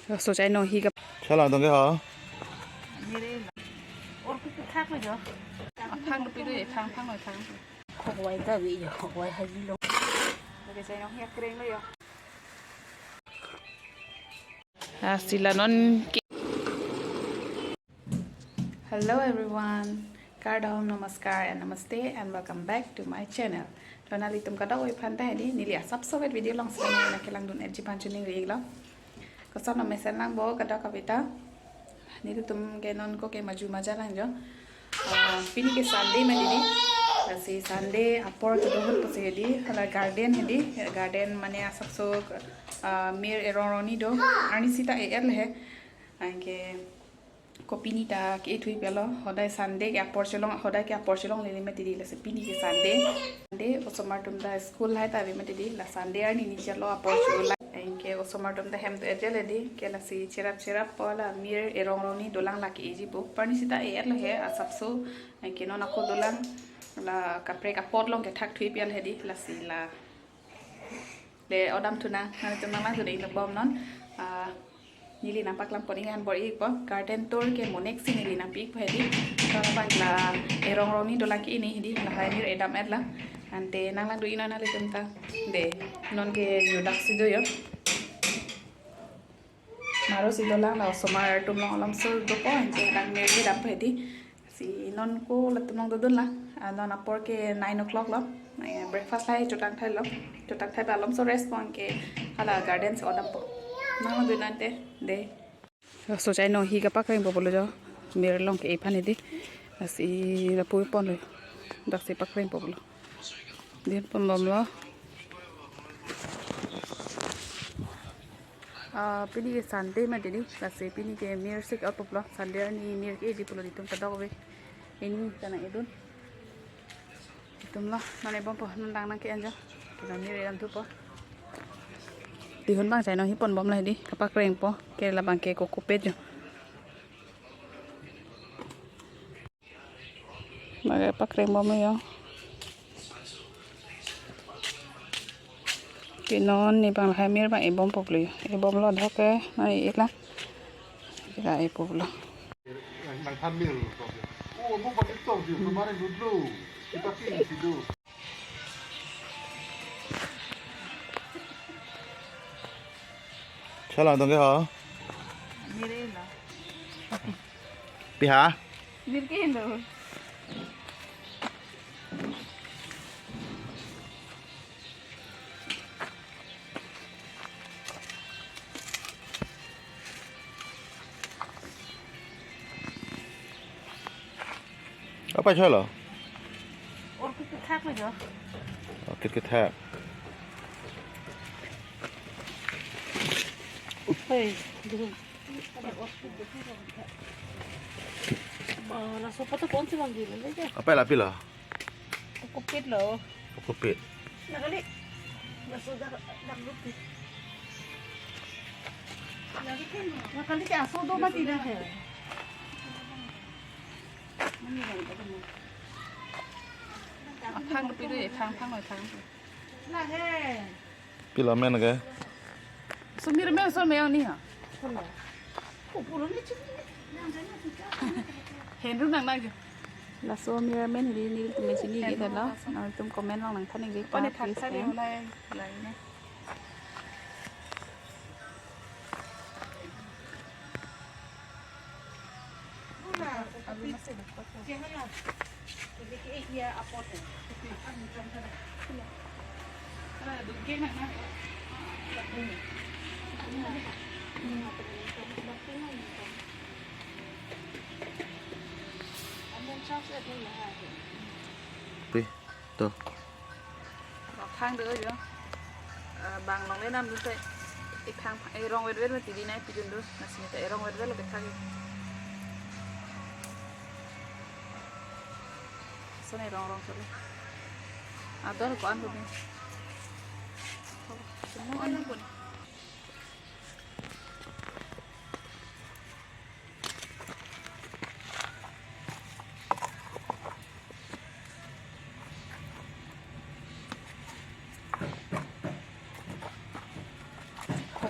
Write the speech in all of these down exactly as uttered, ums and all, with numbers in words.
Sojai nong hi kap. Chala dong ke ha? Mire la. Or ku ku thak lo jo. Aphang lo pi do, aphang, phang lo, aphang. Khokwai ta vi jo, khokwai haji lo. Lake jai nong hi akreng lo jo. Ah, sila non ke. Hello everyone, kardom, namaskar and namaste and welcome back to my channel. To nanglitum kadokave aphan ta hedi, neli asapso vet video along si nangkelangdun-etji aphan choningri-iklo. Koson mesen lang bo kadokave ta. Nelitum ke non ko ke maju maja lang jo. Ah, pini ke Sunday mati di. Lasi Sunday apor kedo ahut pusi hedi, hala garden hedi, garden mane asapso, ah, mir erong rong ni do. Arni sita e-et le he. Anke kopine ta ke-e thuipi lo, hodai Sunday ke apor chelong, hodai ke apor chelongle mati di, lasi pini ke Sunday. Sunday osomar atum ta school hai ta ave mati di, la Sunday arni ni chalo apor chelong. Anke osomar atum ta hem do-et le di, ke lasi cherap cherap po la mir erong rong ni dolang, la ke-eji po. Arni sita e-et lo he asapso, anke non ako dolang, la kaprek apot along ke thak thuipi le hedi, lasi la. De odam thu nang, nanglitum nanglang thu de inut bom non. Ah, neli nangpaklang pon-ik an bor-ikpo. Garden tour ke mo next si neli nangpi-ikpo hedi. Kalau bang la erong rong ni dolang ke-e ni hedi, lahai mir edam-et lang. Ante nanglangdun-ik non nanglitum ta. De, non ke judak si do jo. Maro si dolang, la osomar atum along alam sur dopo, anke dak mir edampo hedi. Si non ko latum along dodun lang. Ah, non apor ke nine o'clock lo. Eh, breakfast lahai chotang thailo. Chotang thai ba alam so rest po, anke hala garden si odampo. Nanglangdun ante, de. Sojai nong hi kapakrengpo pulo jo. Mir along ke-e aphan hedi. Lasi lapu ponlo. Dak si pakrengpo pulo. Din pon bomlo. Ah, pini ke Sunday mati di, lasi pini ke mir si ke-otpo pulo, Sunday arni mir ke-eji pulo itum kadokave. Pini ta nang-edun. Itum lo, non e-bompo, non dang nangke-en jo. Kena mir edam thupo. Dihun bang jai nong hi pon bomlo hedi, kapakrengpo, ke labang ke kokopet jo. Lake pakreng bomlo jo. Ke non ne bang lahai mir bang e-bompo pulo jo. E-bomlo dhoke non e-et lang. Ira e-po pulo. Nang than mir. Oh, mo pakai tong di, kemarin dulu. Kita kini situ. Chala dong ke ha? Mire la. Pi ha? Mir ke lo. Apa chala? Or ku ku thak lo jo. Oh, kit kit thak. Hei, dulu. Ada or ku ku thak. Ba, laso pato kon si bang dulu aja. Apa la pila? Kokopet lo. Kokopet. Nakali. Laso dak dak lupi. Nakali ke aso do mati dak he. Aphang pi do, aphang, phang, phang. Lake. Pila men ke? Sumir men so men ni ha. Henru nang nang jo. Laso mir men hedi, nelitum chini-ik-etlo. Nangtum comment along nangthan-ik-ik. Pane thak thak ulai ulai ne. Pi, to. Aphang do jo. Eh, bang longle nam dun te. Aphang, eh, rong vet vet mati di nai pidun do. Lasi ta erong vet vet lo kethak. Sone rong rong sone. Ador ko-an ko ni. Semua an ko ni.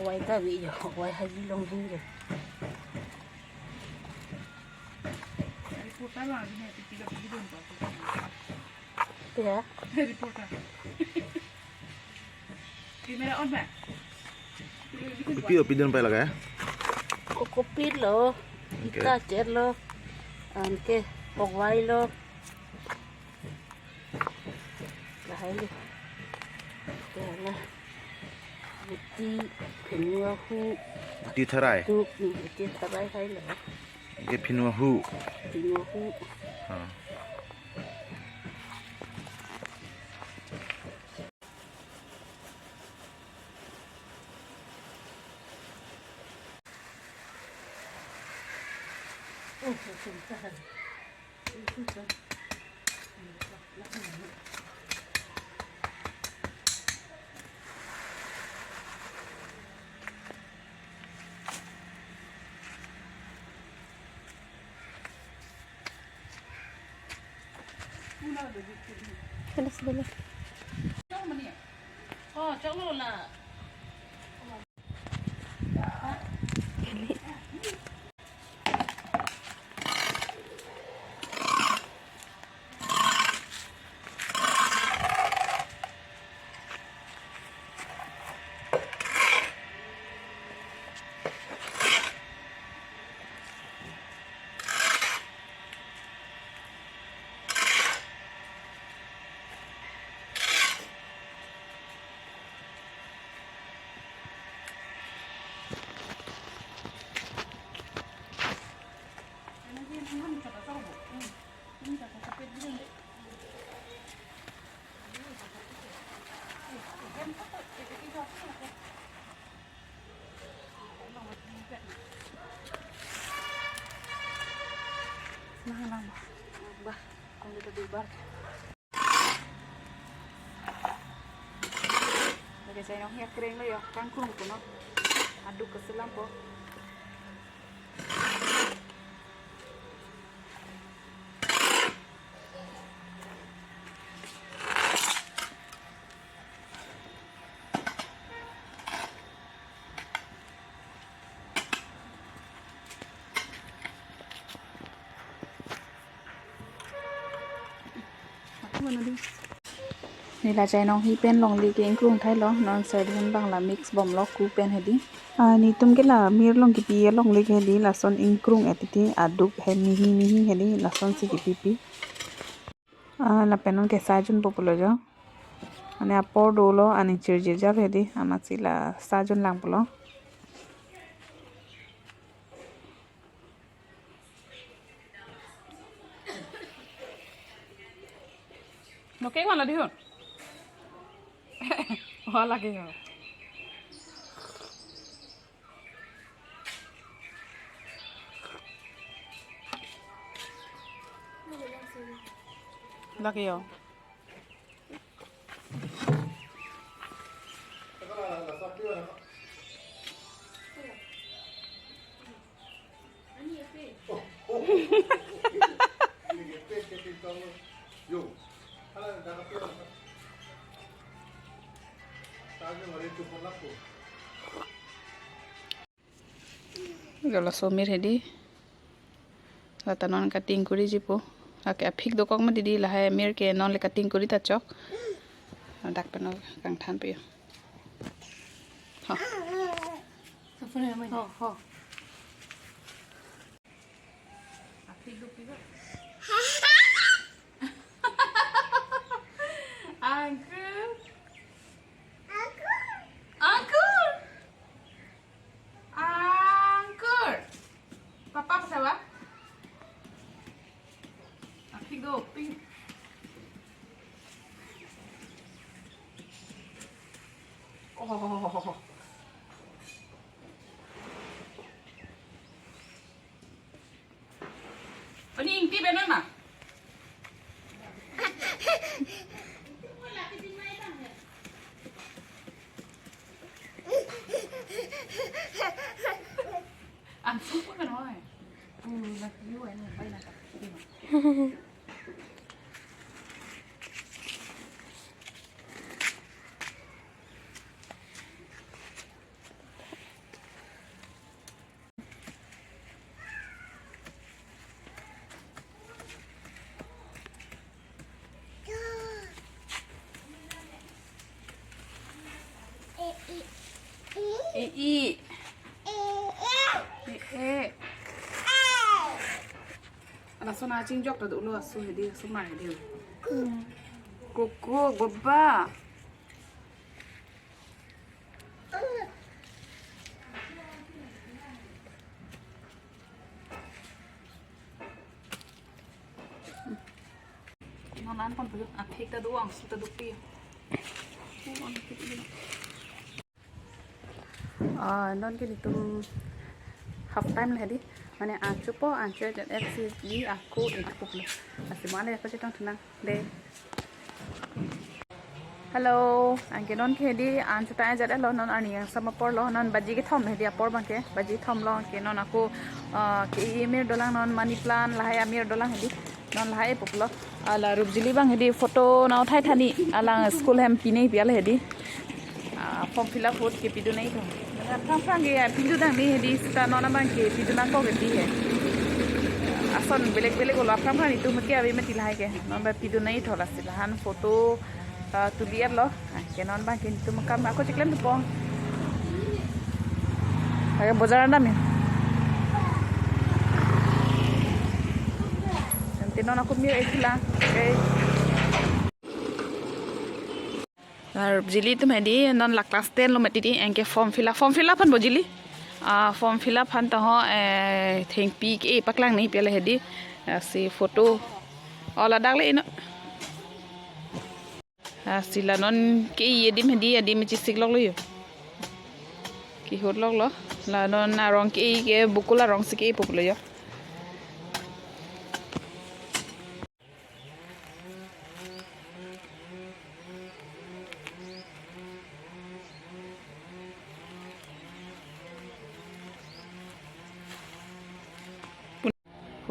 Wai ta bi jo, wai haji long hing jo. Reporter lang abini, piti ka piti dun pa. Ya. Reporter. Camera on ba? Kopi, kopi dun pa lake? Ko kopi lo, okay. Ita cher lo, anke pogwai lo. Lahai lo. Hala. Iti phinua hu. Iti tharai. Tu, iti tharai hai lo. Iti phinua hu. Phinua hu. Ha. Panas dulu. Oh, chok lo la. Lang, lang, bah. Lang, bah. Kung dito, di ba? Lake chainong hi akreng lo jo, kangkrung punon. Aduk keselam po. Neli la chainong hi pen longle ke ingkrung thailo, non serdun bang la mix bomlo ku pen hedi. Ah, netum ke la mir along kepi alongle ke hedi, lason ingkrung et titi, aduk he mihi mihi hedi, lasonsi kepipi. Ah, lapen non ke sajun po pulo jo. Mane apor dolo, aning chirjir jal hedi, amatsi la sajun lang pulo. Lo ke mana dihun? Oh, lake jo. Lake jo. Jolo somir hedi. Lata non cutting kuri jipo. Lake aphik dokok ma didi, lahai mir ke non le cutting kuri ta chok. Dak pen non kangthan pe jo. Ho. Ho, ho. Uncle. Uncle. Uncle. Papa apa sawa? Aphik do, pink. Oh. Ani ingti benar na? Ang suko na noy. E, e. E, e. Laso nangchingjok ta dolo, aso hedi, aso mar hedi. Koko, goba. Non an pon pajut aphek ta do, angsu ta do pi. Ah, non ke netum half time le hedi. Mane an chopo, an cho jat F C D ako itu puklo. Lasi male ako chetong thunang de. Hello, anke non ke hedi an chota jat lo, non arni kangsam apor lo, non baji kethom hedi apor abang ke, baji thom lo, anke non ako, ah, ke-e mir dolang, non money plant lahai amir dolang hedi, non lahai puklo, ala Rupjili abang hedi photo nangthai thani, alang school hem pine pi ale hedi, ah, form fill up ahut ke pidunai tho. Aphrang phrang ke pidunang ni hedi seta non abang ke pidunang ko ke di he. Ason belek belek olo aphrang phrang itum ke ave mati lahai ke. Non ba pidunai tho lasi lahan photo, ah, tuli-et lo. Ah, ke non abang ke itum kam ako cheklem thupo. Ake bojar dam ya. Nanti non ako mir ekla. Okay. Ar Rupjili atum hedi non la class ten lo mati di, anke form fill up, form fill up aphan bo Jili. Ah, form fill up aphan ta ho, eh, thengpi ke paklang ni pi ale hedi. Ah, si photo. O ladak le ino. Ah, si la non ke-e adim hedi, adim chesik lok lo yo. Kehut lok lo. La non arong ke-e ke bukul arong si ke-e puplo yo.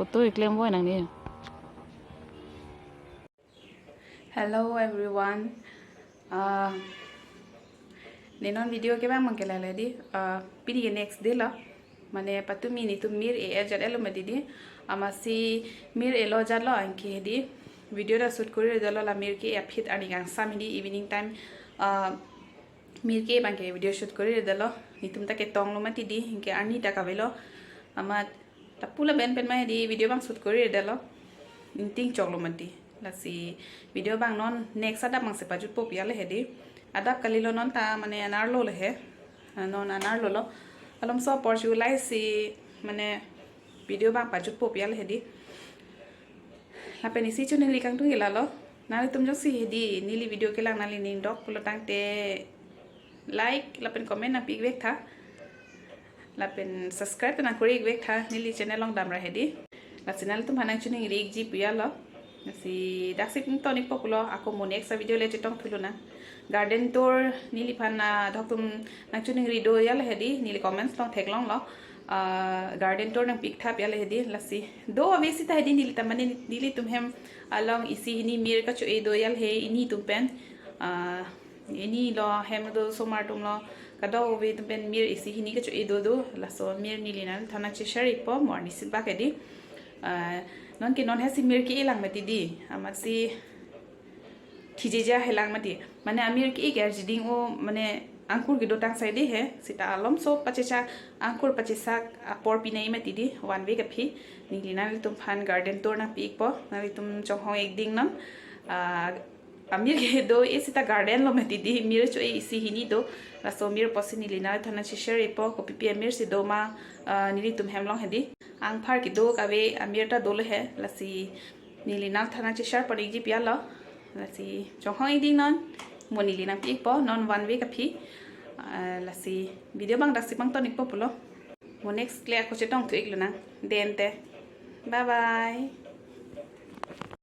Photo iklem voi nang ni. Hello everyone. Ah, ne non video ke bang mangkela le di. Ah, pini ke next day lo. Mane patumi netum mir e-et jat lo mati di. Amatsi mir elo jat lo anke di. Video ta shoot kori dolo, la mir ke aphi arni kangsam hedi evening time. Ah, mir ke abang ke video shoot kori dolo. Netum ta ketong lo mati di. Anke arni ta kave lo. Amat lapu lapen pen ma hedi video abang shoot kori dolo. Ingting chok lo mati. Lasi video abang non next adap abang si pajutpo pi ale hedi. Adap kali lo, non ta mane anar lo le he. Ah, non anar lo lo. Alom so apor chu lai si mane video abang pajutpo pi ale hedi. Lapen isi choningri kangtung ila lo. Nanglitum jongsi hedi neli video kelang nangli ning dok pulo tangte like lapen comment nangpi vek tha. Lapen subscribe nangkori vek tha, neli channel along damra hedi. Lasi nanglitum aphan nangchoningri ikji pu ya lo. Lasi daksi ning tonik pok lo, ako mo next video le chetong thulonang. Garden tour neliphan, ah, doktum nangchoningri do ya le hedi, neli comments along theklong lo. Ah, garden tour nangpi ik tha pi ale hedi, lasi do ave seta hedi neli ta mane nelitum hem along isi hini mir kacho-e do ya le he, ini atum pen. Ah, ini lo hem do, osomar atum lo, kadokave atum pen mir isi hini kacho-e do do, laso mir neli nangthan nangcheshare ikpo, mo arni sibak hedi. Ah, non ke non he si mir ke-e lang mati di, amatsi thijija helang mati. Mane amir ke-e ke arjiding o, mane angkur kedo tang sai de he, seta alom so pachesak, angkur pachesak apor pinai mati di, one week aphi. Neli nanglitum aphan garden tour nangpi ikpo, nanglitum chonghong ik ding non. Ah, amir kedo-e seta garden lo mati di, mir cho-e isi hini do. Laso mir apotsi neli nangthan nangcheshare ikpo, kopi pi amir si do ma, ah, nelitum hem along hedi. Angphar kedo kave amir ta do le he, lasi neli nangthan nangcheshare pon ikji pi ya lo. Lasi chonghong ik ding non, mo neli nangpi ikpo, non one week aphi. Ah, lasi video abang daksi abang tonik po pulo. Mo next le ako chetong thu iklonang. Dente. Bye bye.